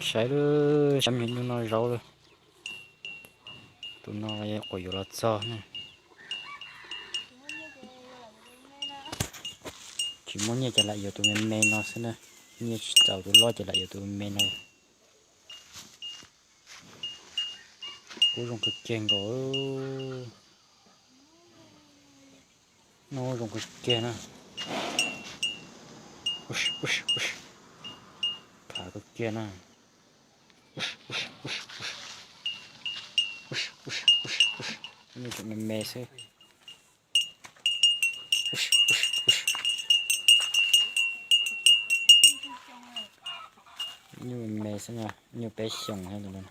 Saib lub xyoob nyuj no zaub lawm. Tus no quas yuav los txog na. Tsis muaj nyiaj ces lam yuav tus me me no xwb na. Nyiaj tsis txaus tus loj ces lam yuav tus me me no. Kub zoo kawg kiag nkaus. Noj zoo kawg kiag na. Khav kawg kiag na. Nyuj tseem me me xwb. Nyuj me me xwb na, nyuj peb xyoos thiab tus no.